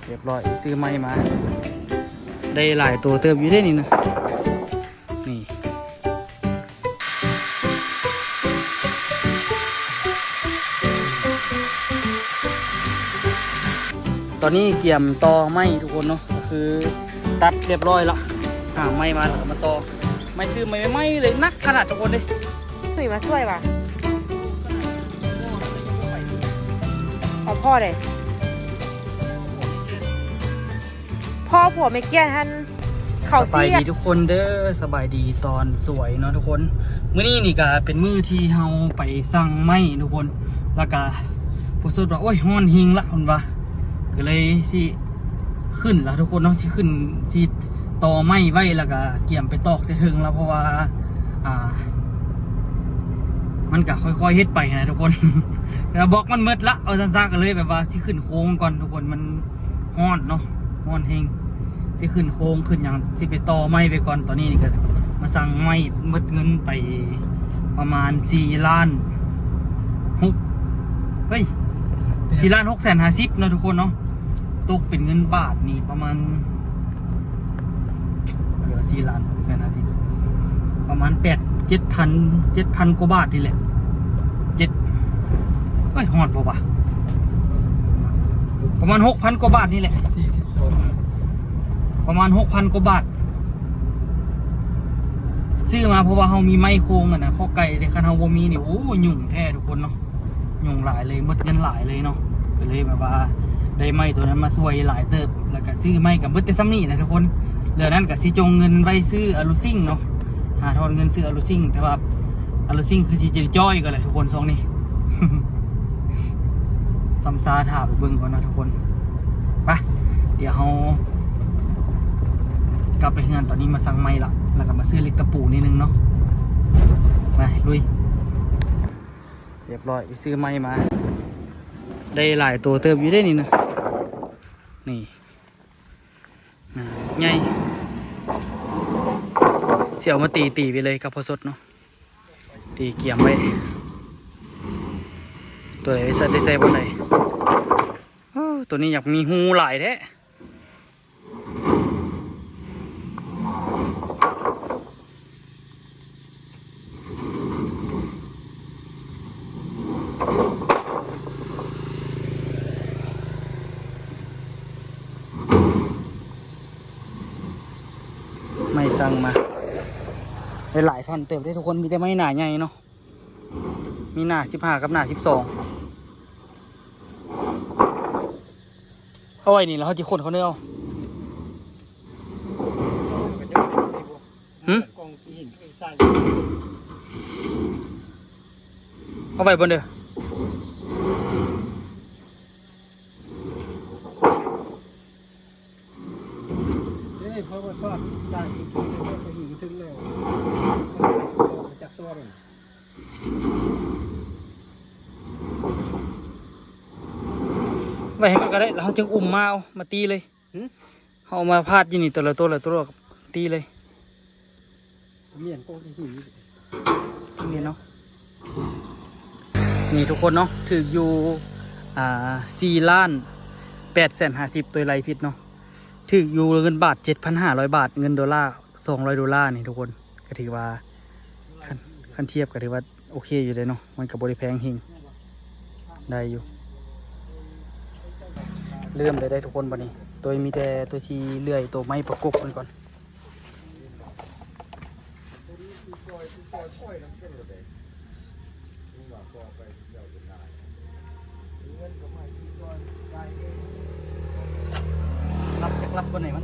ຮຽບຮ້ອຍ ຊື້ໄມ້ມາ ໄດ້ຫຼາຍໂຕເຕີບຢູ່ເດ້ນີ້ນະ ນີ້ ຕອນນີ້ກຽມຕໍ່ໄມ້ທຸກຄົນເນາະ ກໍຄືຕັດຮຽບຮ້ອຍລະ ຫາໄມ້ມາແລ້ວກໍມາຕໍ່ ໄມ້ຊື້ໃໝ່ໆເລີຍ ໜັກຂະໜາດທຸກຄົນເດ້. ຫຸຍ ມາຊ່ວຍຫວາ ເອົາພໍ່ເດ້ ພໍ່ຜົວແມ່ກ້ຽນຫັ້ນ ເຂົາ ສະບາຍດີທຸກຄົນເດີ ສະບາຍດີຕອນສວຍເນາະທຸກຄົນ. ມື້ນີ້ນີ້ກະເປັນມື້ທີ່ເຮົາໄປສັ່ງໄມ້ທຸກຄົນ ແລ້ວກະພໍ່ສົດວ່າ ໂອ້ຍ ຮ້ອນແຮງລະ ເພິ່ນວ່າ ກໍເລີຍຊິຂຶ້ນລະທຸກຄົນເນາະ ຊິຂຶ້ນ ຊິຕໍ່ໄມ້ໄວ້ ແລ້ວກະກຽມໄປຕອກໃສ່ເທິງລະ ເພາະວ່າ ອ່າ ມັນກະຄ່ອຍໆເຮັດໄປຫັ້ນນະທຸກຄົນ ແຕ່ວ່າບລັອກມັນໝົດລະ ວ່າຊັ້ນຊະ ກໍເລີຍແບບວ່າຊິຂຶ້ນໂຄງກ່ອນທຸກຄົນ ມັນຮ້ອນເນາະ ຮ້ອນແຮງ ຊິຂຶ້ນໂຄງຂຶ້ນຫຍັງ ຊິໄປຕໍ່ໄມ້ໄວ້ກ່ອນ. ຕອນນີ້ນີ້ກໍມາສັ່ງໄມ້ ໝົດເງິນໄປປະມານສີ່ລ້ານຫົກ ເຮີ້ຍ ສີ່ລ້ານຫົກແສນຫ້າສິບເນາະທຸກຄົນເນາະ ຕົກເປັນເງິນບາດນີ້ປະມານ ເອີ ສີ່ລ້ານຫົກແສນຫ້າສິບ ປະມານແປດ ເຈັດພັນ ເຈັດພັນກວ່າບາດນີ້ແຫຼະ ເຈັດ ເອີຍ ຮອດບໍ່ວະ ປະມານຫົກພັນກວ່າບາດນີ້ແຫຼະ ສີ່ສິບສອງ ປະມານຫົກພັນກວ່າບາດ ຊື້ມາເພາະວ່າເຮົາມີໄມ້ໂຄງຫັ້ນນະ ເຂົ້າໃກ້ເດ້ ຄັນເຮົາບໍ່ມີນີ້ ໂອ້ ຫຍຸ້ງແທ້ທຸກຄົນເນາະ. ຫຍຸ້ງຫຼາຍເລີຍ ໝົດເງິນຫຼາຍເລີຍເນາະ ກໍເລີຍແບບວ່າໄດ້ໄມ້ໂຕນັ້ນມາຊ່ວຍຫຼາຍເຕີບ ແລ້ວກໍຊື້ໄມ້ກໍເບິດແຕ່ສ່ຳນີ້ນະທຸກຄົນ ເຫຼືອນັ້ນກໍຊິຈົ່ງເງິນໄວ້ຊື້ອາລູຊິງເນາະ ຫາທອນເງິນຊື້ອາລູຊິງ ແຕ່ວ່າອາລູຊິງຄືຊິຈ່ອຍໆກ່ອນແຫຼະທຸກຄົນຊ່ວງນີ້ ຊ້ຳຊາຖ້າໄປເບິ່ງກ່ອນເນາະທຸກຄົນ ໄປ ດຽວເຮົາກັບໄປເຮືອນ ຕອນນີ້ມາສັ່ງໄມ້ລະ ແລ້ວກໍມາຊື້ເຫຼັກຕະປູນິດໜຶ່ງເນາະ ໄປລຸຍ. ຮຽບຮ້ອຍ ໄປຊື້ໄມ້ມາ ໄດ້ຫຼາຍໂຕເຕີບຢູ່ເດ້ນີ້ນະ ນີ້ ອ່າ ໃຫຍ່ ຊິເອົາມາຕີ ຕີໄປເລີຍກັບພໍ່ສົດເນາະ ຕີກຽມໄວ້ ໂຕໃດໄດ້ໃສ່ ໄດ້ໃສ່ບ່ອນໃດ ໂອ້ ໂຕນີ້ຢາກມີຮູຫຼາຍແທ້. ໄມ້ສັ່ງມາ ໄດ້ຫຼາຍທ່ອນເຕີບເດ້ທຸກຄົນ ມີແຕ່ໄມ້ໜ້າໃຫຍ່ເນາະ ມີໜ້າສິບຫ້າກັບໜ້າສິບສອງ. ເອົາໄວ້ນີ້ແລ້ວເຮົາຊິຂົນເຂົ້າເນີເອົາ ຫຶ ເອົາໄວ້ບ່ອນເດີ ເອີ ເພາະວ່າຊອດສາຍອີກ ເພິ່ນກໍຫິວເຖິງແລ້ວ ຈັກຕົວເດ້ ໄວ້ໃຫ້ມັນກໍໄດ້ ແລ້ວເຮົາຈຶ່ງອຸ້ມມາເອົາ ມາຕີເລີຍ. ຫຶ ເຮົາເອົາມາພາດຢູ່ນີ້ ແຕ່ລະຕົວ ແຕ່ລະຕົວ ແລ້ວກໍຕີເລີຍ. ແມ່ນ ກໍທີ່ຫີນນີ້ ແມ່ນເນາະ. ນີ້ທຸກຄົນເນາະ ຖືກຢູ່ ອ່າ ສີ່ລ້ານແປດແສນຫ້າສິບ ໂຕໄລ່ຜິດເນາະ. ຖືກຢູ່ເງິນບາດ ເຈັດພັນຫ້າຮ້ອຍບາດ ເງິນໂດລາ ສອງຮ້ອຍໂດລານີ້ທຸກຄົນ ກໍຖືວ່າ ຄັນ ຄັນທຽບກໍຖືວ່າໂອເຄຢູ່ເດ້ເນາະ ມັນກໍບໍ່ໄດ້ແພງເຮງ ໄດ້ຢູ່. ເລີ່ມໄດ້ ໄດ້ທຸກຄົນ ບັດນີ້ ໂຕມີແຕ່ໂຕຊິເລື່ອຍໂຕໄມ້ປະກົບມັນກ່ອນ. ລັບຈັກລັບບໍ່ໄດ້ມັນ.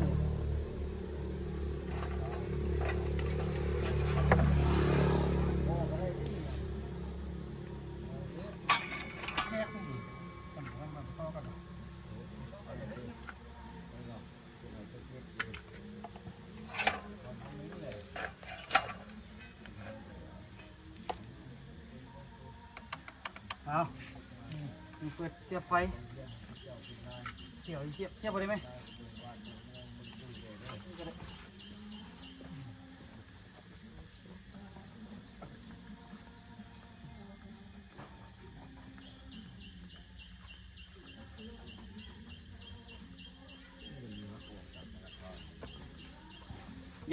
ເອົາ ເປີດສຽບໄຟ ສຽບ ສຽບ ສຽບບໍ່ໄດ້ໄໝ? ເ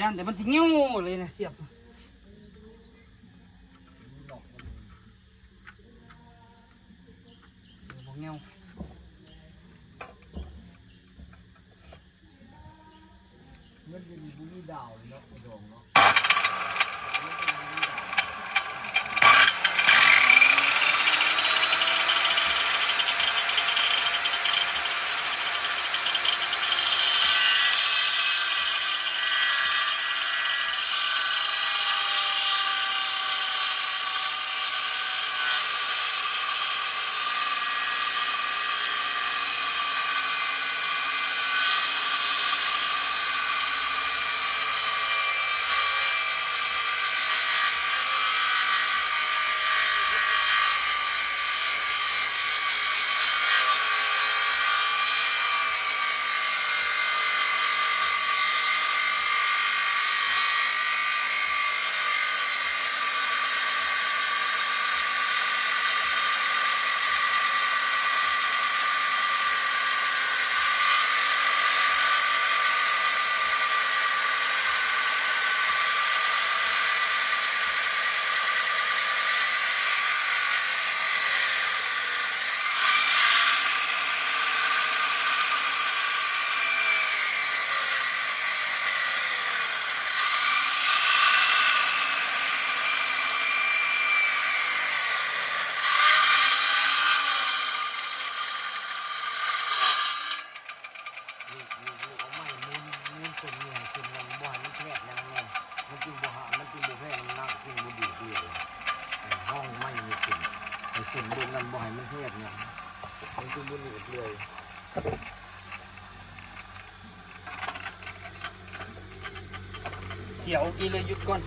ຢ້ານແຕ່ມັນຊິເຫງົ້ວເລີຍນະ ສຽບ ບໍ່ເຫງົ້ວ. ເງິນຢູ່ນີ້ບໍ່ມີດາວເນາະ ບໍ່ດອງເນາະ. ລູກ ລູກ ລູກເອົາໄມ້ໝູນ ໝູນຕົ້ນນີ້ໃຫ້ຂຶ້ນ ຍັງບໍ່ໃຫ້ມັນແທກ ຍັງແນ່ ມັນຈຶ່ງບໍ່ຫາ ມັນຈຶ່ງບໍ່ແພງ ນ້ຳຈຶ່ງບໍ່ດູດເລື້ອຍ. ເອີ ເຮົາເອົາໄມ້ນີ້ຂຶ້ນ ໃຫ້ຂຶ້ນເບິ່ງນັ້ນ ບໍ່ໃຫ້ມັນແທກ ຍັງ ມັນຈຶ່ງບໍ່ດູດເລື້ອຍ. ສຽວ ກີ້ເລີຍຢຸດກ່ອນ.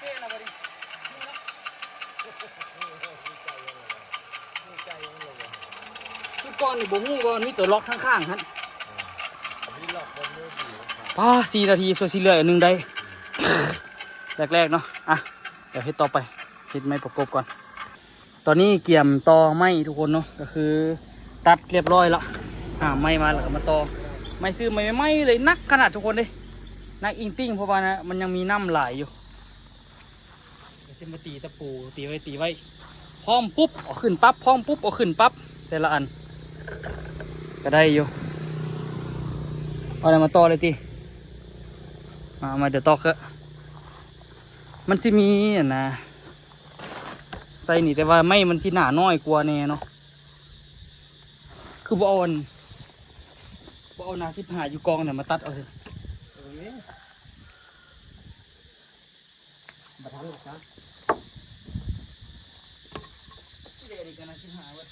ເອີ ນະບັດນີ້ ສຸດກ່ອນນີ້ບໍ່ຮູ້ວ່າມັນມີຕົວລັອກຂ້າງໆຫັ້ນ. ເອີ ມີລັອກບໍ່ມີດີ. ປ້າ ສີ່ນາທີ ສ່ວນຊິເຫຼືອອັນໜຶ່ງໄດ້ ແລກໆເນາະ. ອ່ະ ດຽວເຮັດຕໍ່ໄປ ເຮັດໄມ້ປະກົບກ່ອນ. ຕອນນີ້ກຽມຕໍ່ໄມ້ທຸກຄົນເນາະ ກໍຄືຕັດລຽບຮ້ອຍລະ ຫາໄມ້ມາແລ້ວກໍມາຕໍ່ໄມ້ ຊື້ໄມ້ໃໝ່ໆເລີຍ. ໜັກຂະໜາດທຸກຄົນເດ້ ໜັກອີ່ງຕິ່ງ ເພາະວ່ານະ ມັນຍັງມີນ້ຳຫຼາຍຢູ່. ກໍຊິມາຕີຕະປູ ຕີໄວ້ ຕີໄວ້ ພ້ອມປຸບເອົາຂຶ້ນປັບ ພ້ອມປຸບເອົາຂຶ້ນປັບ ແຕ່ລະອັນກໍໄດ້ຢູ່. ເອົາແລ້ວມາຕໍ່ເລີຍຕິ ມາ ມາ ດຽວຕໍ່ເຄືອ ມັນຊິມີອັນນະ ໃສ່ນີ້ ແຕ່ວ່າໄມ້ມັນຊິໜານ້ອຍກວ່າແນ່ເນາະ. ຄືບໍ່ເອົາອັນ ບໍ່ເອົາໜ້າສິບຫ້າຢູ່ກອງນັ້ນມາຕັດເອົາຊິ. ບໍ່ທັນດອກຈ້ະ ຊິໄດ້ອັນນີ້ກໍໜ້າສິບຫ້າເບິດ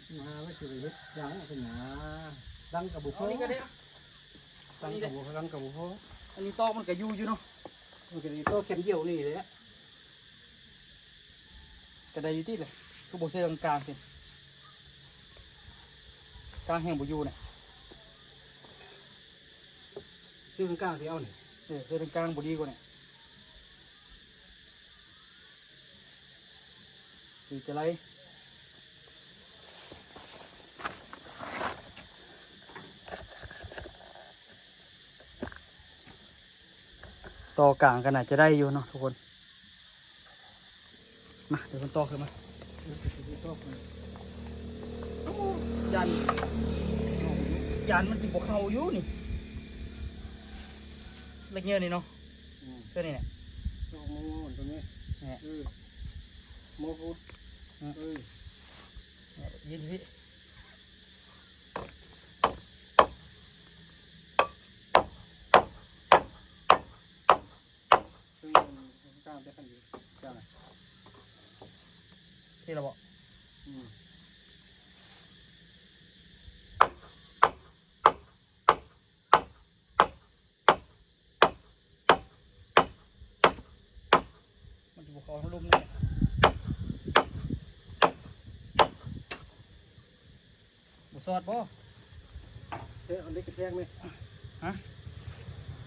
ສິບຫ້າເບິດ ຊິໄດ້ເຮັດຫຍັງເອົາຂຶ້ນມາ ດັງກໍບໍ່ພໍ ເອົານີ້ກໍໄດ້. ລັງກະບໍ່ ລັງກະບໍ່ພໍ ອັນນີ້ຕອກມັນກະຢູ່ຢູ່ເນາະ ມັນກະໄດ້ຕອກແຄມດຽວນີ້ແຫຼະ ກະໄດ້ຢູ່ຕິແຫຼະ ຄືບໍ່ໃສ່ກາງໆຊິ ກາງແຮງບໍ່ຢູ່ນະ ໃສ່ກາງໆຊິເອົານີ້ ເອີ ໃສ່ກາງໆບໍ່ດີກວ່ານີ້. ຄືຈະໄລ່ຕໍ່ກາງກໍໜ້າຈະໄດ້ຢູ່ເນາະທຸກຄົນ ມາ ດຽວເພິ່ນຕໍ່ຂຶ້ນມາ ຢ້ານ ຢ້ານມັນຊິບໍ່ເຂົ້າຢູ່ນີ້ ເຫຼັກເຫຍື່ອນີ້ເນາະ ອືມ ຕົວນີ້ແຫຼະ ໂອ້ ໂມໂມຕົວນີ້ ນີ້ ເອີ ໂມພຸດ ອືມ ເອີ ນີ້ ຢືນຢູ່ພີ້ ເຮັດແລ້ວບໍ່? ອືມ ມັນຈະບໍ່ເຂົ້າທາງລຸ່ມນີ້ ບໍ່ສອດບໍ່? ເອີ ເອົາເຫຼັກກະແທກແມ່ ຮະ?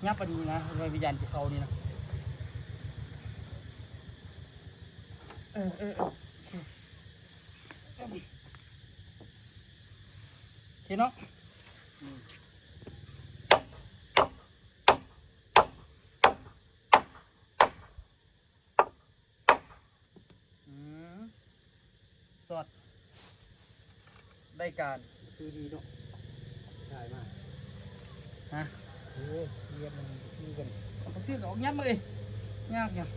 ຫຍັບອັນນີ້ນະ ໄວ້ວິຍານຈະເຂົ້ານີ້ນະ ເອີ ເອີ ເອີ ໂອເຄ ໂອເຄເນາະ ອືມ. ອືມ ສອດ ໄດ້ການ ຄືດີເນາະ ໄດ້ມາ ຮະ? ໂອ້ຍ ວຽກມັນຄືກັນ ເອົາໄປຊື້ກໍອອກຫຍັບເລີຍ ຍາກຫຍັງ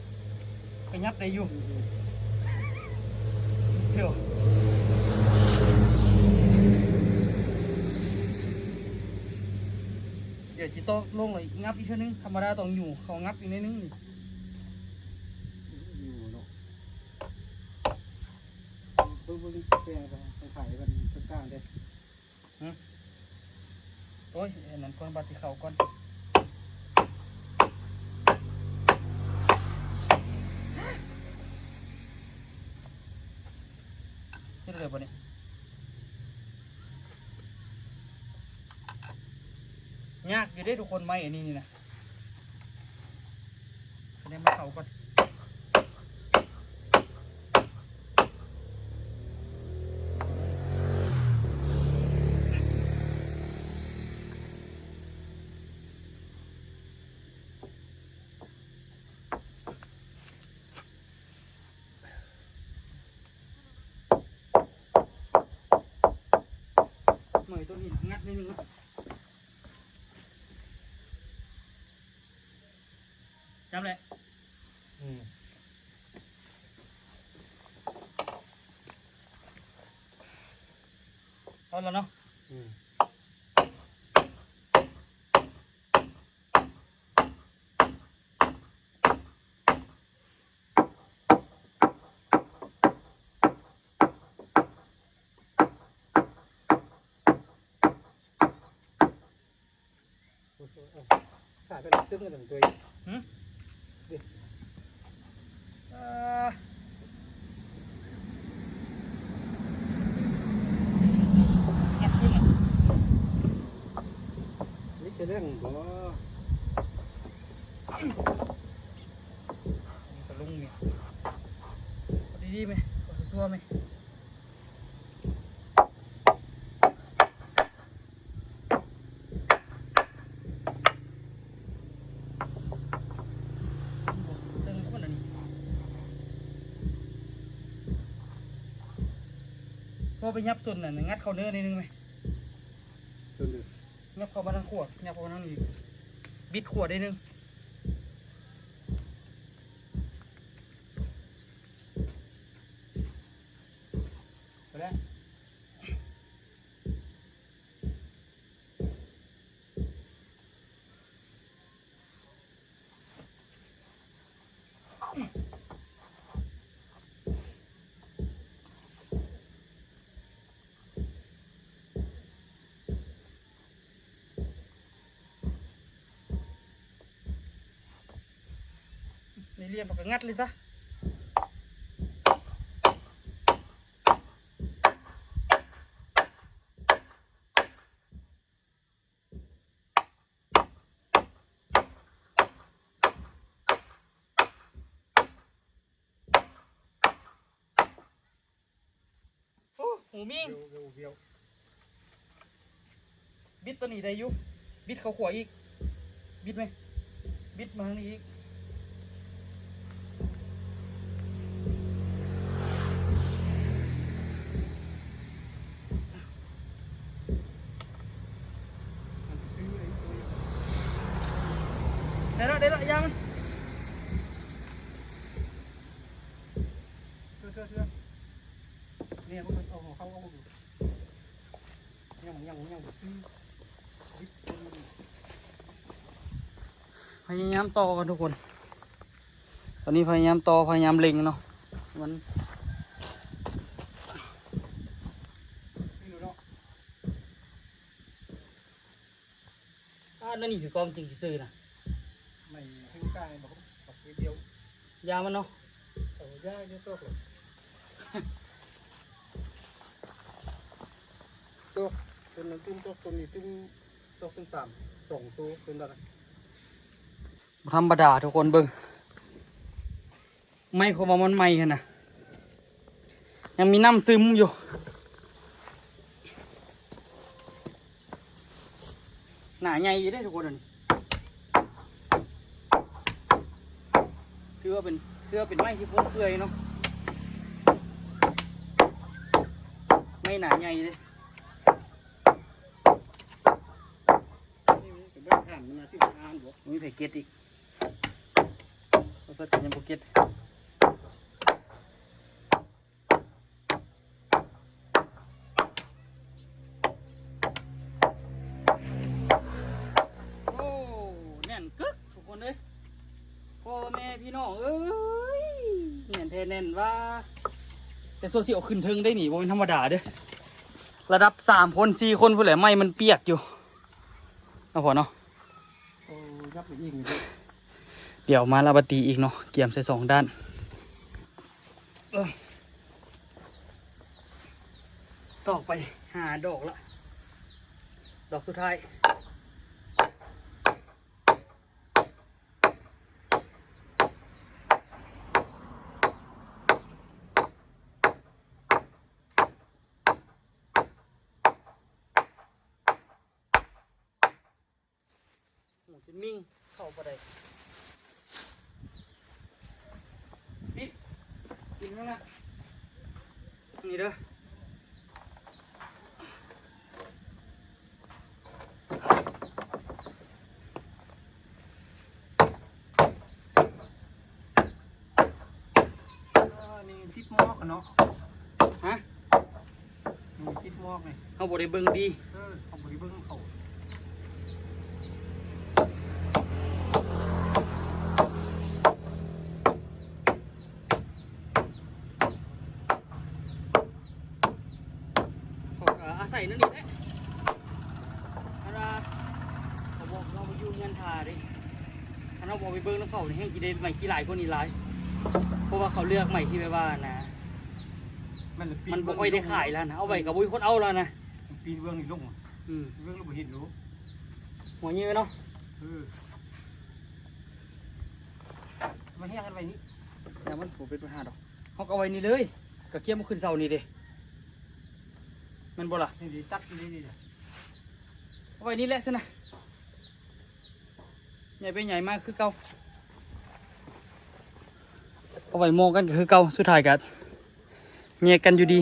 ກໍຫຍັບໄດ້ຢູ່ ອືມ ດຽວ ດຽວຊິຕອກລົງແລ້ວຫຍັບອີກເທື່ອໜຶ່ງ ທຳມະດາຕ້ອງຫຍູ້ເຂົ້າຫຍັບອີກໜ້ອຍໜຶ່ງນີ້ ຢູ່ເນາະ ເບິ່ງ ເບິ່ງແປງໄປ ໄປໄປມັນກາງໆເດ້ ຫຶ ໂອ້ຍ ອັນນັ້ນກ່ອນ ບາດຊິເຂົ້າກ່ອນ ເຮັດໄດ້ບໍ່ນີ້? ຍາກຢູ່ເດ້ທຸກຄົນ ໄມ້ອັນນີ້ນີ້ນະ ໃຫ້ມັນເຂົ້າກ່ອນ ໜ້ອຍຕົວນີ້ນະ ງັດໜ້ອຍໜຶ່ງນະ ຈັບແຫຼະ ອືມ ເອົາແລ້ວເນາະ ອືມ. ຂາຍໄປຕຶ້ງກັນຕົວ ຫຶ ເດ້ ອ່າ ຍັບຂຶ້ນ ນີ້ຈະເລື່ອງບໍ່? ສະລຸງນີ້ ດີໆແມ ເອົາຊົ່ວໆແມ ເຊິ່ງຄົນອັນນີ້ ພໍໄປຫຍັບສົ້ນນັ້ນ ງັດເຂົ້າເນີໜ້ອຍໜຶ່ງແມ ສົ້ນເດີ ຫຍັບເຂົ້າມາທາງຂວາ ຫຍັບເຂົ້າມາທາງນີ້ ບິດຂວາໜ້ອຍໜຶ່ງ ໄປແລ້ວ. ນີ້ລຽບ ມັນກໍງັດເລີຍຊະ. ໂອ້ ໝູມິງ ວຽວ ວຽວ ວຽວ. ບິດຕົວນີ້ໄດ້ຢູ່ ບິດເຂົ້າຂວາອີກ ບິດແມ ບິດມາທາງນີ້ອີກ. ໄດ້ລະ ໄດ້ລະ ຢ່າມັນ ເທື່ອ ເທື່ອ ເທື່ອ ນີ້ ເອົາຫົວເຂົ້າ ເອົາອອກ ຍັງ ຍັງ ຍັງບໍ່ຄື ພະຍາຍາມຕໍ່ກັນທຸກຄົນ. ຕອນນີ້ພະຍາຍາມຕໍ່ ພະຍາຍາມເລັ່ງເນາະ ມັນ ອາ ນັ້ນນີ້ຄືກອງຈິງຊື່ໆນະ ໄມ້ແຮງກາຍບໍ່ ບັກດຽວ ຢາມັນເນາະ ເອົາຢາດຽວຕົກເລີຍ ຕົກ ຕົ້ນນັ້ນຕຶ້ມຕົກ ຕົ້ນນີ້ຕຶ້ມຕົກ ເປັນສາມ ສອງໂຕ ເປັນນັ້ນນະ ບໍ່ທຳມະດາທຸກຄົນ ເບິ່ງ ໄມ້ ເຂົາວ່າມັນໃໝ່ຫັ້ນນະ ຍັງມີນ້ຳຊຶມຢູ່ ໜາໃຫຍ່ຢູ່ເດ້ທຸກຄົນ ອັນນີ້ ຖືວ່າເປັນ ຖືວ່າເປັນໄມ້ທີ່ຟຸມເຟືອຍເນາະ ໄມ້ໜາໃຫຍ່ເດ້ ນີ້ມັນເປັນໄມ້ຖ່ານ ມັນໜ້າຊິບໍ່ອ່ານບໍ່ ບໍ່ມີໃຜເກັດອີກ ບໍ່ສັດກໍຍັງບໍ່ເກັດ ໂອ້ ແໜ້ນກຶກທຸກຄົນເອີຍ ພໍ່ແມ່ພີ່ນ້ອງເອີຍ ແໜ້ນແທ້ແໜ້ນວ່າ ແຕ່ໂຊຊິເອົາຂຶ້ນເທິງໄດ້ນີ້ ບໍ່ແມ່ນທຳມະດາເດີ້ ລະດັບສາມຄົນ ສີ່ຄົນພຸ້ນແຫຼະ ໄມ້ມັນປຽກຢູ່ ເນາະພໍ່ເນາະ ໂອ້ ຍັບໄປອີກນີ້ເດ້ ດຽວມາລາວບາຕີອີກເນາະ ກຽມໃສ່ສອງດ້ານ ເອີ ຕອກໄປຫ້າດອກລະ ດອກສຸດທ້າຍ ໂອ້ ຈົນມິ່ງເຂົ້າບໍ່ໄດ້ ປິດ ກິນແລ້ວນະ ນີ້ເດີ້ ເອີ ນີ້ຕິດໝອກເນາະ ຮະ ມັນຕິດໝອກນີ້ ເຮົາບໍ່ໄດ້ເບິ່ງດີ ເອີ ເຮົາບໍ່ໄດ້ເບິ່ງເຂົາ ເຂົາກໍອາໄສແນວນີ້ແຫຼະ ຄັນວ່າເຂົາບອກເຮົາໄປຢູ່ເຮືອນທ່າເດ້ ຄັນເຮົາບໍ່ໄປເບິ່ງນຳເຂົານີ້ ແຮ່ງຊິໄດ້ໄມ້ຂີ້ຫຼາຍກວ່ານີ້ຫຼາຍ ເພາະວ່າເຂົາເລືອກໄມ້ທີ່ແບບວ່ານະ ມັນບໍ່ຄ່ອຍໄດ້ຂາຍແລ້ວນະ ເອົາໄວ້ກໍບໍ່ມີຄົນເອົາແລ້ວນະ ປີນເບື້ອງນີ້ລົງ ອືມ ເບື້ອງລະບໍ່ເຫັນຢູ່ ຫົວເຍືອເນາະ ເອີ ມາຮຽງກັນໄວ້ນີ້ ແນວມັນບໍ່ເປັນບັນຫາດອກ ເຮົາກໍເອົາໄວ້ນີ້ເລີຍ ກໍກຽມເອົາຂຶ້ນເສົານີ້ເດ້ ແມ່ນບໍ່ລະ? ນີ້ດີ ຕັດຢູ່ນີ້ ເອົາໄວ້ນີ້ແຫຼະຊັ້ນນະ ໃຫຍ່ໄປໃຫຍ່ມາຄືເກົ່າ ເອົາໄວ້ໝໍ້ກັນກໍຄືເກົ່າ ສຸດທ້າຍກໍແຍກກັນຢູ່ດີ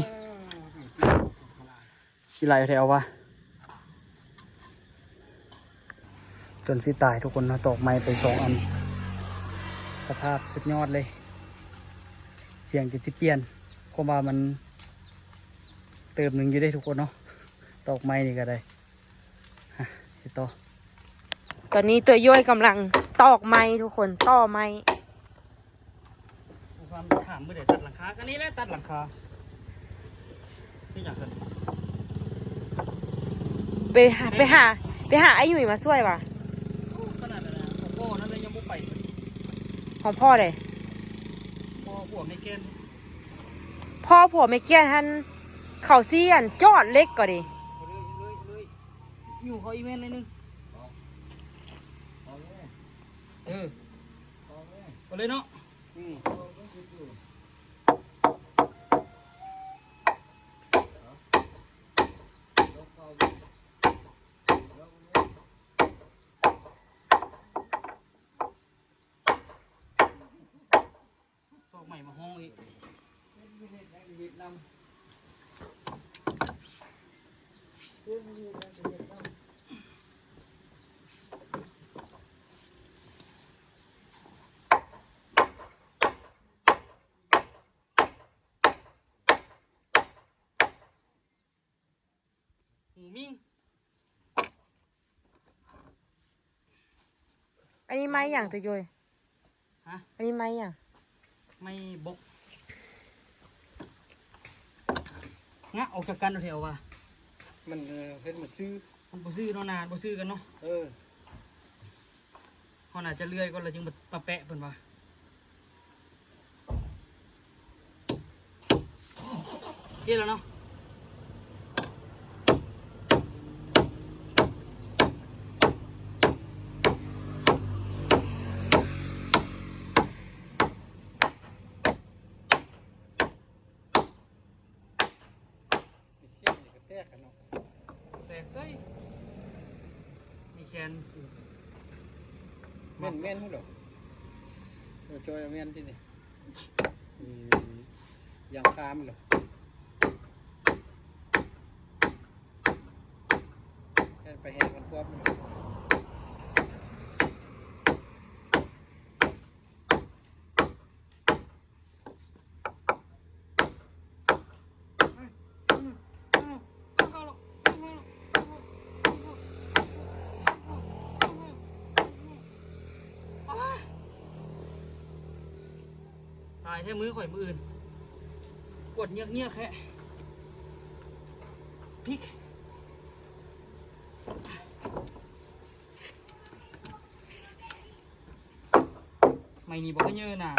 ຊິຫຼາຍແທ້ເອົາວ່າ ຈົນຊິຕາຍທຸກຄົນເນາະ ຕອກໄມ້ໄປສອງອັນ ສະພາບສຸດຍອດເລີຍ ສຽງຈົນຊິປ່ຽນ ຄວາມວ່າມັນເຕີບໜຶ່ງຢູ່ເດ້ທຸກຄົນເນາະ ຕອກໄມ້ນີ້ກໍໄດ້ ເຮັດຕໍ່ ຕອນນີ້ຕົວໂຢຍກຳລັງຕອກໄມ້ທຸກຄົນ ຕໍ່ໄມ້ ຜູ້ຟັງຖາມມື້ໃດຕັດຫຼັງຄາ ກໍນີ້ແຫຼະຕັດຫຼັງຄາ ເຮັດຫຍັງຊັ້ນ ໄປຫາ ໄປຫາ ໄປຫາອ້າຍຫຍຸ້ຍມາຊ່ວຍຫວາ ໂອ້ ຂະໜາດນັ້ນນະ ຂອງພໍ່ນັ້ນເລີຍຍັງບໍ່ໄປ ຂອງພໍ່ໃດ ພໍ່ຜົວແມ່ແກ່ນ ພໍ່ຜົວແມ່ແກ່ນຫັ້ນ ເຂົາຊິອັນຈອດເຫຼັກກໍດີ ເອົາເລີຍ ເອົາເລີຍ ເອົາເລີຍ ຢູ່ເຂົາອີເວັນໜ້ອຍໜຶ່ງ ເອີ ເອົາເລີຍເນາະ ອືມ ຊອກໃໝ່ມາຫ້ອງອີກ ເຮັດນຳ ເຮັດນຳ. ໝູມິງ ອັນນີ້ໄມ້ຫຍັງ ໂຕໂຢຍ? ຮະ? ອັນນີ້ໄມ້ຫຍັງ? ໄມ້ບົກ ງະອອກຈາກກັນແຖວວ່າ ມັນ ເອີ ເຮັດມັນຊື່ ມັນບໍ່ຊື່ເນາະ ນາບໍ່ຊື່ກັນເນາະ. ເອີ ເຮົາໜ້າຈະເລື່ອຍກ່ອນ ແລ້ວຈຶ່ງມາແປະເພິ່ນວ່າ. ໂອເຄແລ້ວເນາະ. ແຕກເລີຍ ມີແຄນ ແມ່ນ ແມ່ນພຸ້ນເດາະ. ເອີ ຈອຍເອົາແມ່ນຕິນີ້ ອືມ ຢ່າງຄາມເດາະ. ແມ່ນໄປແຮງມັນຄວບເດາະ. ຕາຍແທ້ ມືຂ້ອຍມື້ອື່ນ ປວດເງືອກໆແທ້ ພິກ. ໄມ້ນີ້ບໍ່ເຍີໜາ.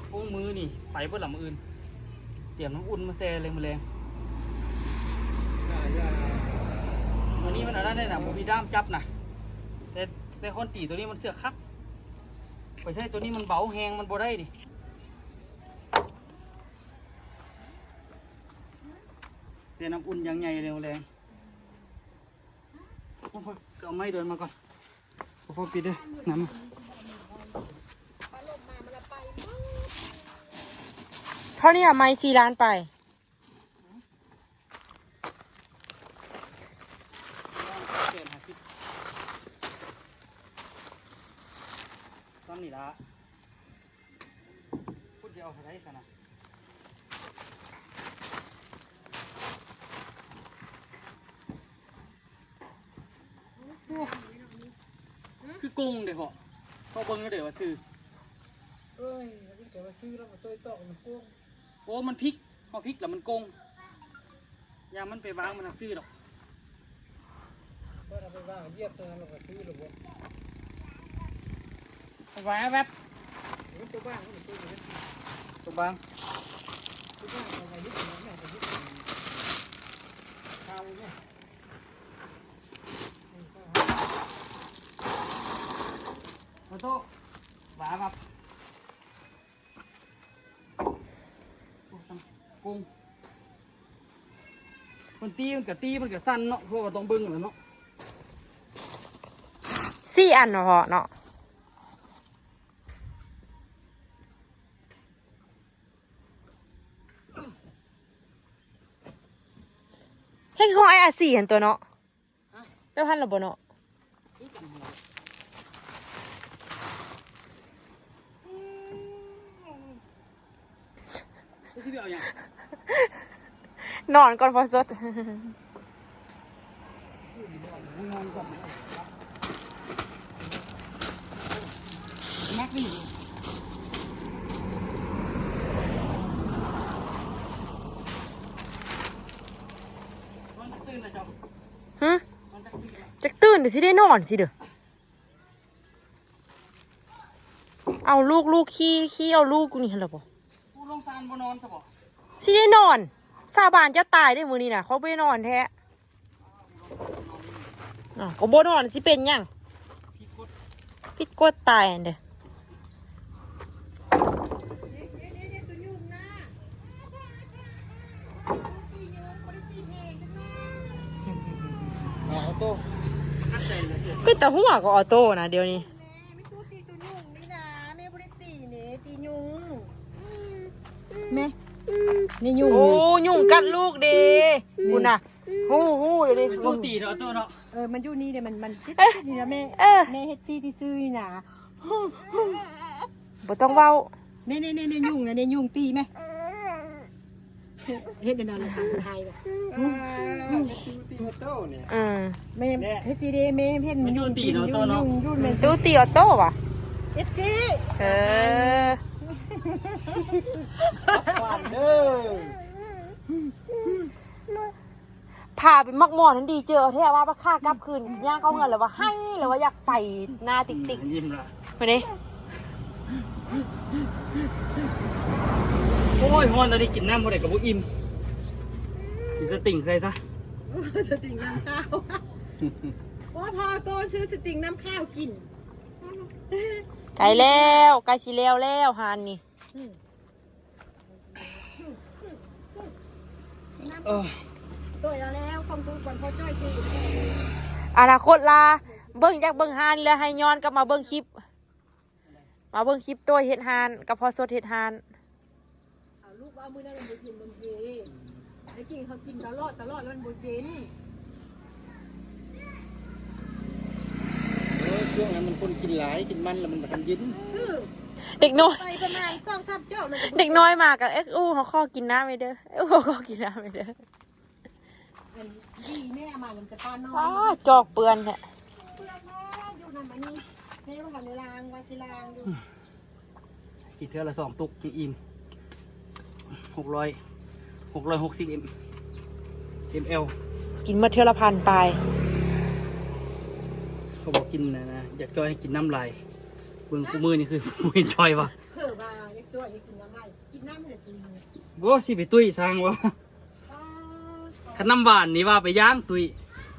ໂອ້ ມືນີ້ໄປເບິດລະ ມື້ອື່ນ ຕຽມນ້ຳອຸ່ນມາແຊ່ແລງມື້ແລງ. ມື້ນີ້ມັນອັນນັ້ນເດ້ນະ ບໍ່ມີດ້າມຈັບນະ ແຕ່ ແຕ່ຄອນຕີໂຕນີ້ມັນເຊືອກຄັກ ຂ້ອຍໃຊ້ໂຕນີ້ມັນເບົາແຮງ ມັນບໍ່ໄດ້ນີ້. ເຊນ້ຳອຸ່ນຢ່າງໃຫຍ່ເລີຍແລງ. ເອົາໄມ້ດອນມາກ່ອນ ຂໍຟ້າວປິດເດີ ນ້ຳ. ເທົ່ານີ້ ໄມ້ສີ່ລ້ານປາຍ ແສນຫ້າສິບ ສ່ຳນີ້ລະ. ພຸ້ນຊິເອົາເທົ່າໃດຊັ້ນນະ? ໂອ້ ຄືກົງເດ້ພໍ່ ພໍ່ເບິ່ງເດີວ່າຊື່. ເອີຍ ອັນນີ້ກໍວ່າຊື່ ແລ້ວມັນຕົວຕອກມັນກົງ. ໂອ້ ມັນພິກ ເຮົາພິກແລ້ວມັນກົງ. ຢ່າມັນໄປວາງມັນໜັກຊື່ດອກ. ເພິ່ນເອົາໄປວາງຢຽບຕົວນັ້ນແລ້ວກໍຊື່ລະບໍ? ໄປວາງແວບ ໂອ້ ຕົວບາງ ຕົວບາງ ຕົວບາງ ເອົາໄວ້ຢູ່ຕົງນັ້ນແຫຼະ ເອົາໄວ້ ເອົາໂຕ ວາງແວບ. ໂອ້ຍ ກົງ ມັນຕີ ມັນກະຕີ ມັນກະສັ່ນເນາະ ເພາະວ່າຕ້ອງເບິ່ງແຫຼະເນາະ. ສີ່ອັນເນາະ ເນາະ ເຮັດຂອງອ້າຍອາຊີຫັ້ນຕົວະເນາະ. ແລ້ວຫັ້ນລະບໍ່ເນາະ? ນອນກ່ອນພໍສົດ. ຮະ? ຈັກຕື່ນ ຊິໄດ້ນອນຊິເດີ. ເອົາລູກ ລູກ ຂີ້ ຂີ້ເອົາລູກຢູ່ນີ້ຫັ້ນລະບໍ? ຜູ້ລົງຊານບໍ່ນອນຊະບໍ? ຊິໄດ້ນອນ ສາບານຈະຕາຍເດ້ມື້ນີ້ນະ ຂ້ອຍບໍ່ໄດ້ນອນແທ້. ອ້າວ ກໍບໍ່ນອນຊິເປັນຫຍັງ? ຜິດກົດ ຜິດກົດຕາຍຫັ້ນເດ້. ເປັນຕາຫົວກໍອໍໂຕ້ນະດຽວນີ້. ແມ່ ແມ່ຕູ້ຕີຕົວຍຸງນີ້ນະ ແມ່ບໍ່ໄດ້ຕີເນ ຕີຍຸງ. ນີ້ຍຸງ ໂອ້ ຍຸງກັດລູກເດ້ ພຸ້ນນະ ຮູ້ ຮູ້ເດ້ນີ້ ມັນຕູ້ຕີເນາະ ຕູ້ເນາະ ເອີ ມັນຢູ່ນີ້ເດ້ ມັນ ມັນຕິດ ເອີ ຕິດນີ້ນະແມ່ ເອີ ແມ່ເຮັດຊີ້ຊື່ໆນີ້ນະ ບໍ່ຕ້ອງເວົ້າ ນີ້ໆໆ ຍຸງນະ ນີ້ຍຸງຕີແມ່ ເຮັດແນວນັ້ນລະ ຫາຍລະ ເອີ ມັນຕູ້ຕີອອໂຕ້ນີ້ ເອີ ແມ່ ແມ່ ເຮັດຊີ້ເດ້ ແມ່ເຫັນ ມັນຢູນຕີເນາະ ຢູນ ໂຕເນາະ ຢູນ ຢູນແມ່ນຕູ້ຕີອອໂຕ້ຫວາ ເອັດຊີ ເອີ ຫວານເດີ ພາໄປໝາກມ່ວນຫັ້ນດີເຈີແທ້ວ່າ ບັດຂາກັບຄືນ ຍ່າງເຂົ້າເຮືອນແລ້ວວ່າໄຫ້ ແລ້ວວ່າຢາກໄປໜ້າຕິກໆ ຍິ້ມລະ ມາເດ້ ໂອ້ຍ ຮ້ອນຕອນນີ້ກິນນ້ຳບໍ່ໄດ້ກໍບໍ່ອີ່ມ ກິນສະຕິງໃສ່ຊະ ສະຕິງນ້ຳຂ້າວ ໂອ້ຍ ພໍ່ໂຕຊື້ສະຕິງນ້ຳຂ້າວກິນ ໃກ້ແລ້ວ ໃກ້ຊິແລ້ວແລ້ວຮ້ານນີ້ ອືມ ໂອ້ຍ ໂຕຍເອົາແລ້ວ ຂອງກູກ່ອນ ພໍ່ຈ້ອຍຄື ອະນາຄົດລາ ເບິ່ງ ຢາກເບິ່ງຮ້ານແລ້ວ ໃຫ້ຍ້ອນກັບມາເບິ່ງຄລິບ ມາເບິ່ງຄລິບໂຕຍເຮັດຮ້ານ ກັບພໍ່ສົດເຮັດຮ້ານ ເອົາລູກວ່າມື້ນັ້ນມັນບໍ່ເຢັນ ມັນເທ ແທ້ຈິງເຮົາກິນຕະຫຼອດ ຕະຫຼອດ ແລ້ວມັນບໍ່ເຢັນ ເອີ ຊ່ວງນັ້ນມັນຄົນກິນຫຼາຍ ກິນມັນແລ້ວມັນບໍ່ທັນເຢັນ ເອີ ເດັກນ້ອຍ ໄປປະມານສອງສາມຈອກ ເດັກນ້ອຍມາກໍ ເອ໊ະ ໂອ້ ເຮົາຂໍກິນນ້ຳແດ່ເດີ ໂອ້ ເຮົາຂໍກິນນ້ຳແດ່ເດີ ອັນດີແມ່ເອົາມາ ມັນຈະປານນ້ອຍ ອ້າ ຈອກເປື້ອນແທ້ ເປື້ອນແທ້ ຢູ່ນຳອັນນີ້ ແມ່ວ່າເຮົາໄດ້ລ້າງ ວ່າຊິລ້າງຢູ່ ກິນເທື່ອລະສອງຕຸກ ກິນອີ່ມ ຫົກຮ້ອຍ ຫົກຮ້ອຍຫົກສິບເອັມ ເອັມແອລ ກິນໝົດເທື່ອລະພັນປາຍ ເຂົາບອກກິນນະ ນະ ຢາກຈ່ອຍໃຫ້ກິນນ້ຳຫຼາຍ ເບິ່ງຄູ່ມື້ນີ້ຄືບໍ່ເຫັນຈ່ອຍວ່າ ເຜີວ່າຢາກຈ່ອຍໃຫ້ກິນນ້ຳຫຼາຍ ກິນນ້ຳແຫຼະຕິ ບໍ່ ຊິໄປຕຸ້ຍຊ່າງວ່າ ຄັນນ້ຳຫວານນີ້ວ່າໄປຢ່າງຕຸ້ຍ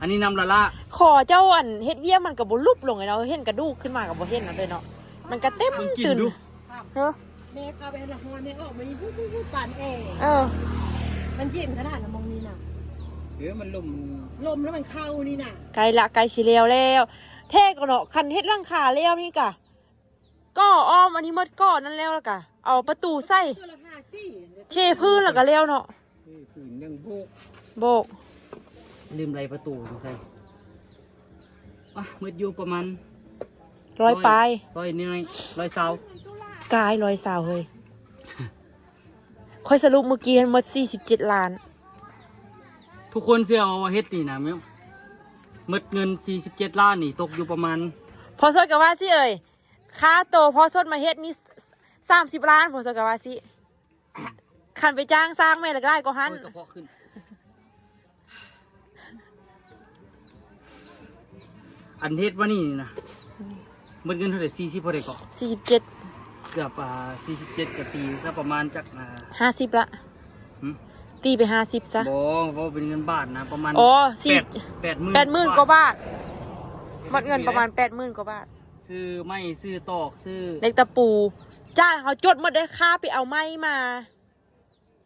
ອັນນີ້ນ້ຳລະລາ ຂໍເຈົ້າ ອັນເຮັດວຽກມັນກໍບໍ່ຫຼຸບລົງເນາະ ເຫັນກະດູກຂຶ້ນມາກໍບໍ່ເຫັນນະເດີເນາະ ມັນກະເຕັມ ເບິ່ງກິນ ຕື່ນ ດູ ຮະ ແມ່ເຂົ້າໄປຫັ້ນລະ ຮ້ອນແມ່ອອກມານີ້ ວຸບໆໆ ປານແອ ເອີ ມັນເຢັນຂະໜາດນະ ໝ່ອງນີ້ນະ ເອີ ມັນລົມ ລົມແລ້ວມັນເຂົ້ານີ້ນະ ໃກ້ລະ ໃກ້ຊິແລ້ວແລ້ວ ແທ້ກໍເນາະ ຄັນເຮັດຫຼັງຄາແລ້ວນີ້ກະ ກໍ່ອ້ອມອັນນີ້ໝົດ ກໍ່ນັ້ນແລ້ວ ແລ້ວກະເອົາປະຕູໃສ່ ເທື່ອລະຫ້າສີ່ ເທພື້ນແລ້ວກະແລ້ວເນາະ ເທພື້ນຍັງໂບກ ໂບກ ລືມໄລ່ປະຕູໃສ່ ອ່ະ ໝົດຢູ່ປະມານ ຮ້ອຍປາຍ ຮ້ອຍໜ້ອຍ ຮ້ອຍຊາວ ກາຍ ຮ້ອຍຊາວ ເຮີ້ຍ ຂ້ອຍສະຫຼຸບມື້ກີ້ຫັ້ນໝົດສີ່ສິບເຈັດລ້ານ ທຸກຄົນຊິເອົາເຮັດນີ້ນະ ແມ່ນ ໝົດເງິນສີ່ສິບເຈັດລ້ານນີ້ຕົກຢູ່ປະມານ ພໍ່ສົດກໍວ່າຊິເອີຍ ຄ່າໂຕພໍ່ສົດມາເຮັດນີ້ສາມສິບລ້ານ ພໍ່ສົດກໍວ່າຊິ ຄັນໄປຈ້າງຊ່າງແມ່ນຫຼາຍກວ່າຫັ້ນ ໂອ້ຍ ກະເພາະຂຶ້ນ ອັນເຮັດມານີ້ນະ ອືມ ໝົດເງິນເທົ່າໃດ ສີ່ສິບເທົ່າໃດເກາະ ສີ່ສິບເຈັດ ເກືອບ ອ່າ ສີ່ສິບເຈັດ ກະຕີຊະປະມານຈັກ ອ່າ ຫ້າສິບລະ ຫື ຕີໄປຫ້າສິບຊະ ບໍ່ ເວົ້າເປັນເງິນບາດນະ ປະມານ ອໍ ສີ່ ແປດ ແປດໝື່ນ ແປດໝື່ນກວ່າບາດ ໝົດເງິນປະມານແປດໝື່ນກວ່າບາດ ຊື້ໄມ້ ຊື້ຕອກ ຊື້ເຫຼັກຕະປູ ຈ້າງເຮົາຈົດໝົດເດ້ ຄ່າໄປເອົາໄມ້ມາ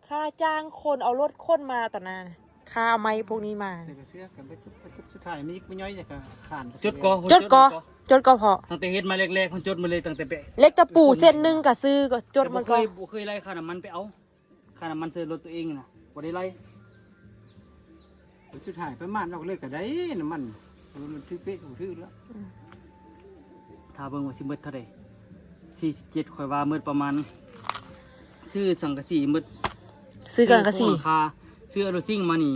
ຄ່າຈ້າງຄົນເອົາລົດຂົນມາຕອນນັ້ນ ຄ່າເອົາໄມ້ພວກນີ້ມາ ແຕ່ກະເຊື່ອກັນໄປ ສຸດ ສຸດທ້າຍມີອີກບໍ່ຍ່ອຍ ແຕ່ກະຂານ ຈົດກໍ ຈົດກໍ ຈົດກໍພໍ ຕັ້ງແຕ່ເຮັດມາແລກໆ ເພິ່ນຈົດໝົດເລີຍ ຕັ້ງແຕ່ແປະ ເຫຼັກຕະປູເສັ້ນໜຶ່ງກະຊື້ ກໍຈົດໝົດ ແຕ່ບໍ່ເຄີຍ ກໍ ບໍ່ເຄີຍໄລ່ຄ່ານ້ຳມັນໄປເອົາ ຄ່ານ້ຳມັນໃສ່ລົດຕົວເອງນະ ບໍ່ໄດ້ໄລ່ ສຸດທ້າຍໄປໝານອອກເລີຍກໍໄດ້ນ້ຳມັນ ມັນຖືກເປະ ຖືກແລ້ວ ອືມ ຖ້າເບິ່ງວ່າຊິໝົດເທົ່າໃດ ສີ່ສິບເຈັດ ຂ້ອຍວ່າໝົດປະມານ ຊື້ສັງກະສີໝົດ ຊື້ສັງກະສີ ຊື້ໂຄງຫຼັງຄາ ຊື້ອາລູຊິງມານີ້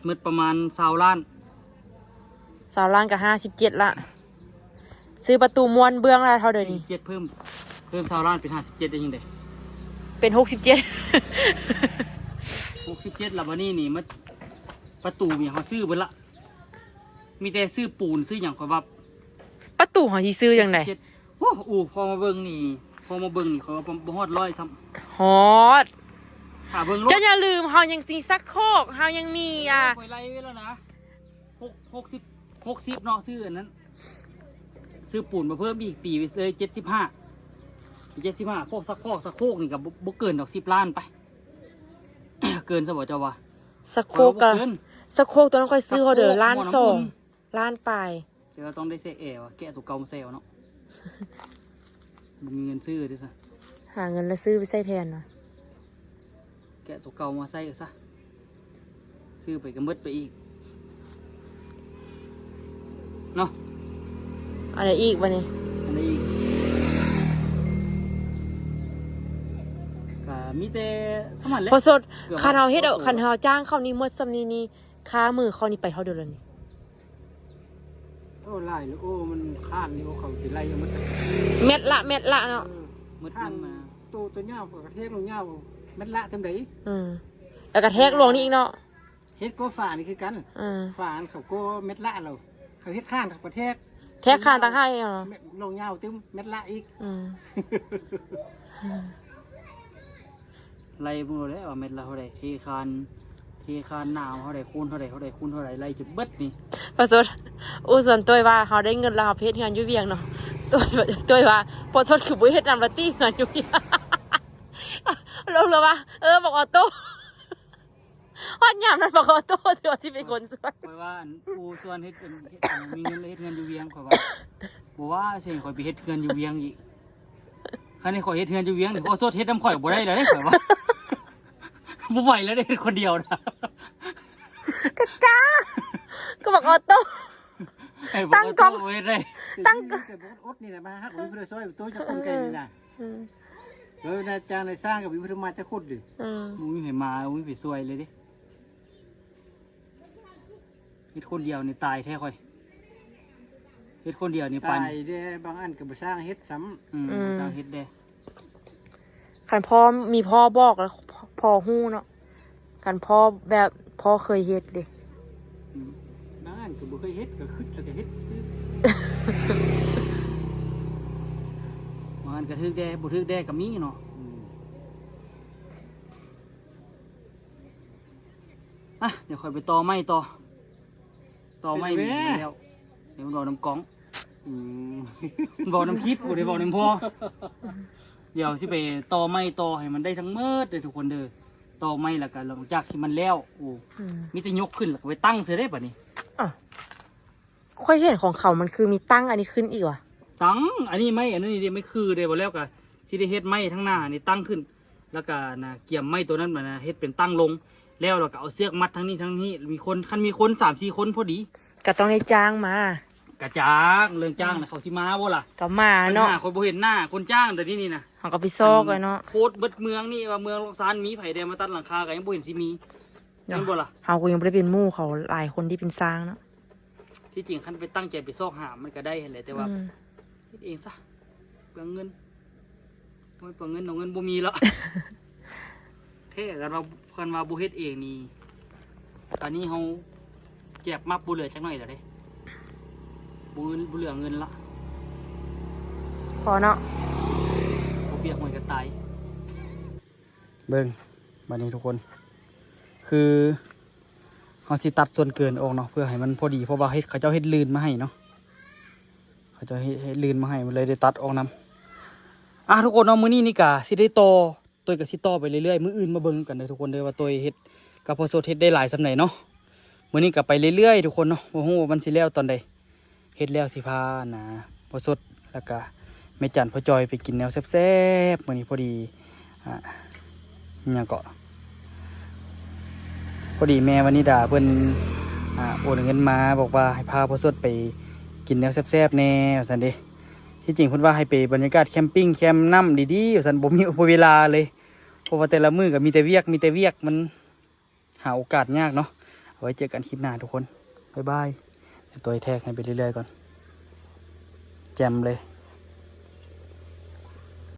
ໝົດປະມານຊາວລ້ານ ຊາວລ້ານກໍຫ້າສິບເຈັດລະ ຊື້ປະຕູມ້ວນເບື້ອງລະເທົ່າໃດນີ້ ສີ່ສິບເຈັດ ເພີ່ມ ເພີ່ມຊາວລ້ານເປັນຫ້າສິບເຈັດໄດ້ຈັ່ງໃດ ເປັນຫົກສິບເຈັດ ຫົກສິບເຈັດລະ ບາດນີ້ນີ້ໝົດ ປະຕູຫຍັງເຮົາຊື້ເບິດລະ ມີແຕ່ຊື້ປູນຊື້ຫຍັງ ຂ້ອຍວ່າ ປະຕູເຮົາຊິຊື້ຈັ່ງໃດ ຫົກສິບເຈັດ ໂອ້ ອູ ພໍມາເບິ່ງນີ້ ພໍມາເບິ່ງນີ້ ຂ້ອຍວ່າບໍ່ ບໍ່ຮອດຮ້ອຍຊ້ຳ ຮອດ ຖ້າເບິ່ງໂລດ ເຈົ້າຢ່າລືມ ເຮົາຍັງມີຊັກໂຄກ ເຮົາຍັງມີ ໂອ້ ອ່າ ຂ້ອຍໄລ່ໄວ້ແລ້ວນະ ຫົກ ຫົກສິບ ຫົກສິບເນາະ ຊື້ອັນນັ້ນ ຊື້ປູນມາເພີ່ມອີກ ຕີໄປເລີຍເຈັດສິບຫ້າ ເຈັດສິບຫ້າ ພວກຊັກໂຄກ ຊັກໂຄກນີ້ກໍບໍ່ ບໍ່ເກີນດອກສິບລ້ານໄປ ເກີນຊະບໍ່ເຈົ້າວ່າ ຊັກໂຄກ ຂ້ອຍວ່າບໍ່ເກີນ ຊັກໂຄກຕອນນັ້ນຂ້ອຍຊື້ເຂົາເດີ ລ້ານສອງ ລ້ານປາຍ ແຕ່ວ່າຕ້ອງໄດ້ໃສ່ແອວ່າ ແກະຕົວເກົ່າມາໃສ່ເອົາເນາະ ບໍ່ມີເງິນຊື້ເດ້ຊະ ຫາເງິນແລ້ວຊື້ໄປໃສ່ແທນວ່າ ແກ ແກະຕົວເກົ່າມາໃສ່ເອົາຊະ ຊື້ໄປກໍໝົດໄປອີກເນາະ. ອັນໃດອີກບັດນີ້? ອັນໃດອີກ? ກໍມີແຕ່ສ່ຳນັ້ນແຫຼະ. ພໍສົດ ເກືອບ ຄັນເຮົາເຮັດ ເອົາ ເອົາຕົວ ຄັນເຮົາຈ້າງເຂົານີ້ໝົດສ່ຳນີ້ນີ້ ຄ່າມື້ເຂົານີ້ໄປເທົ່າໃດແລ້ວນີ້? ໂອ້ ຫຼາຍເລີຍ ໂອ້ ມັນຄ້ານນີ້ ໂອ້ ເຂົາຊິໄລ່ເອົາໝົດ ແມັດລະ ແມັດລະເນາະ. ເອີ ໝົດ ຄ້ານ ມັນມາ ໂຕ ໂຕຍາວກໍກະແທກລົງຍາວ ແມັດລະສ່ຳໃດ? ເອີ ແລ້ວກະແທກລວງນີ້ອີກເນາະ. ເຮັດກໍຝານີ້ຄືກັນ ເອີ ຝາອັນເຂົາກໍແມັດລະແລ້ວ ເຂົາເຮັດຄ້ານເຂົາກໍແທກ ແທກຄ້ານຕ່າງຫາກອີກເນາະ ແມັດລວງຍາວຕື່ມແມັດລະອີກ. ອືມ ໄລ່ເບິ່ງໂລດແຫຼະວ່າແມັດລະເທົ່າໃດ ເທຄານ ເທຄານໜາວເທົ່າໃດ ຄູນເທົ່າໃດ ເທົ່າໃດ ຄູນເທົ່າໃດ ໄລ່ຈົນເບິດນີ້. ປະສົດ ອູ່ສ່ວນຕົວວ່າເຮົາໄດ້ເງິນແລ້ວເຮົາໄປເຮັດເຮືອນຢູ່ວຽງເນາະ ຕົວ ຕົວວ່າ ປະສົດຄືບໍ່ເຮັດນຳລະຕິເຮືອນຢູ່ວຽງ ລົງແລ້ວວ່າ ເອີ ບັກອອໂຕ້ ຮອດຍາມນັ້ນ ບັກອອໂຕ້ ທີ່ວ່າຊິເປັນຄົນຊວນ ຂ້ອຍວ່າ ອັນ ອູ່ຊວນເຮັດເປັນ ເຮັດ ອັນ ມີເງິນເຮັດເຮືອນຢູ່ວຽງ ຂ້ອຍວ່າ ບໍ່ວ່າຊິໃຫ້ຂ້ອຍໄປເຮັດເຮືອນຢູ່ວຽງອີກ. ຄັນໃຫ້ຂ້ອຍເຮັດເຮືອນຢູ່ວຽງນີ້ ໂອ້ ສົດເຮັດນຳຂ້ອຍບໍ່ໄດ້ແລ້ວເດ້ ຂ້ອຍວ່າ ບໍ່ໄຫວແລ້ວເດ້ ເຮັດຄົນດຽວນະ. ກະຈ້າ ກໍບັກອອໂຕ້ ໃຫ້ບັກອອໂຕ້ ຕັ້ງກ້ອງ ເຮັດໄດ້ ຕັ້ງກ້ອງ ແຕ່ບໍ່ອົດນີ້ແຫຼະ ມາຫາກໍມີຜູ້ໃດຊ່ອຍໂຕຈັກຄົນໄກນີ້ນະ. ອືມ ແລ້ວນາຍຈ້າງນາຍສ້າງກໍມີຜູ້ໃດມາຈັກຄົນເດ້. ອືມ ບໍ່ມີໃຜມາ ບໍ່ມີໃຜຊ່ວຍເລີຍເດ້. ເຮັດຄົນດຽວນີ້ຕາຍແທ້ຂ້ອຍ ເຮັດຄົນດຽວນີ້ປານ ຕາຍເດ້ ບາງອັນກໍບໍ່ຊ່າງເຮັດຊ້ຳ. ອືມ ອືມ ບໍ່ຊ່າງເຮັດເດ້. ຄັນພໍ່ມີພໍ່ບອກແລ້ວ ພໍ່ຮູ້ເນາະ ຄັນພໍ່ແບບ ພໍ່ເຄີຍເຮັດເດ້. ອືມ ບາງອັນກໍບໍ່ເຄີຍເຮັດ ກໍຄິດແລ້ວກໍເຮັດຊື່. ບາງອັນກໍຖືກແດ່ ບໍ່ຖືກແດ່ກໍມີເນາະ. ອືມ ອ່ະ ດຽວຂ້ອຍໄປຕໍ່ໄມ້ຕໍ່ ຕໍ່ໄມ້ ເຮັດແລ້ວ ມີແລ້ວ ດຽວມັນເວົ້ານຳກ້ອງ. ອືມ ມັນເວົ້ານຳຄລິບ ບໍ່ໄດ້ເວົ້ານຳພໍ່. ດຽວຊິໄປຕໍ່ໄມ້ຕໍ່ໃຫ້ມັນໄດ້ທັງໝົດເດີທຸກຄົນເດີ ຕໍ່ໄມ້ແລ້ວກໍຫຼັງຈາກທີ່ມັນແລ້ວ ໂອ້ ອືມ ມີແຕ່ຍົກຂຶ້ນແລ້ວກໍໄປຕັ້ງເທື່ອເດ້ບັດນີ້. ອ້າວ ຂ້ອຍເຫັນຂອງເຂົາມັນຄືມີຕັ້ງອັນນີ້ຂຶ້ນອີກຫວາ? ຕັ້ງ ອັນນີ້ໄມ້ ອັນນີ້ເດ້ ໄມ້ຄືເດ້ ບໍ່ແລ້ວກໍຊິໄດ້ເຮັດໄມ້ທາງໜ້ານີ້ຕັ້ງຂຶ້ນ ແລ້ວກໍນະ ກຽມໄມ້ໂຕນັ້ນມານະ ເຮັດເປັນຕັ້ງລົງ ແລ້ວ ແລ້ວກໍເອົາເຊືອກມັດທາງນີ້ທາງນີ້ ມີຄົນ ຄັນມີຄົນສາມສີ່ຄົນພໍດີ ກໍຕ້ອງໄດ້ຈ້າງມາ. ກະຈ້າງ ເລື່ອງຈ້າງນະ ເຂົາຊິມາບໍ່ລະ? ກໍມາເນາະ ບັດຫາຂ້ອຍບໍ່ເຫັນໜ້າຄົນຈ້າງດຽວນີ້ນີ້ນະ ເຮົາກໍໄປຊອກໄວ້ເນາະ ໂພສເບິດເມືອງນີ້ວ່າເມືອງລອງຊານມີໃຜແດ່ມາຕັດຫຼັງຄາ ກໍຍັງບໍ່ເຫັນຊິມີ. ແມ່ນບໍ່ລະ? ເຮົາກໍຍັງບໍ່ໄດ້ເປັນໝູ່ເຂົາຫຼາຍຄົນທີ່ເປັນຊ່າງເນາະ. ທີ່ຈິງຄັນໄປຕັ້ງໃຈໄປຊອກຫາມັນກໍໄດ້ຫັ້ນແຫຼະ ແຕ່ວ່າ ອືມ ເຮັດເອງຊະ ເປືອງເງິນ ໂອ້ຍ ເປືອງເງິນເນາະ ເງິນບໍ່ມີແລ້ວ ແທ້ກັນວ່າ ຄັນວ່າບໍ່ເຮັດເອງນີ້ ຕອນນີ້ເຮົາແຈບມັບບໍ່ເຫຼືອຈັກໜ້ອຍແລ້ວເດ້ ບໍ່ເງິນ ບໍ່ເຫຼືອເງິນລະ ພໍເນາະ ບໍ່ປຽກຫວຍກໍຕາຍ. ເບິ່ງບັດນີ້ທຸກຄົນ ຄືເຮົາຊິຕັດສ່ວນເກີນອອກເນາະ ເພື່ອໃຫ້ມັນພໍດີ ເພາະວ່າເຮັດ ເຂົາເຈົ້າເຮັດລື່ນມາໃຫ້ເນາະ ເຂົາເຈົ້າເຮັດ ເຮັດລື່ນມາໃຫ້ ມັນເລີຍໄດ້ຕັດອອກນຳ. ອ່າ ທຸກຄົນເນາະ ມື້ນີ້ນີ້ກະຊິໄດ້ຕໍ່ ໂຕຍກະຊິຕໍ່ໄປເລື້ອຍໆ ມື້ອື່ນມາເບິ່ງກັນເດີທຸກຄົນເດີ ວ່າໂຕຍເຮັດກັບພໍ່ສົດເຮັດໄດ້ຫຼາຍສ່ຳໃດເນາະ. ມື້ນີ້ກະໄປເລື້ອຍໆ ທຸກຄົນເນາະ ບໍ່ຮູ້ວ່າມັນຊິແລ້ວຕອນໃດ. ເຮັດແລ້ວຊິພາ ອັນນ່າ ພໍ່ສົດ ແລ້ວກະແມ່ຈັນ ພໍ່ຈອຍໄປກິນແນວແຊບໆ ມື້ນີ້ພໍດີ ອ່າ ຫຍັງເກາະ ພໍດີແມ່ວະນິດາເພິ່ນ ອ່າ ໂອນເງິນມາ ບອກວ່າໃຫ້ພາພໍ່ສົດໄປກິນແນວແຊບໆແດ່ ວ່າຊັ້ນເດ້. ທີ່ຈິງເພິ່ນວ່າໃຫ້ໄປບັນຍາກາດແຄມປິງແຄມນ້ຳດີໆ ວ່າຊັ້ນ ບໍ່ມີ ບໍ່ເວລາເລີຍ ເພາະວ່າແຕ່ລະມື້ກໍມີແຕ່ວຽກ ມີແຕ່ວຽກ ມັນ ຫາໂອກາດຍາກເນາະ. ເອົາໄວ້ເຈີກັນຄລິບໜ້າທຸກຄົນ ບາຍບາຍ. ດຽວໂຕຍແທກໃຫ້ໄປເລື້ອຍໆກ່ອນ ແຈ່ມເລີຍ.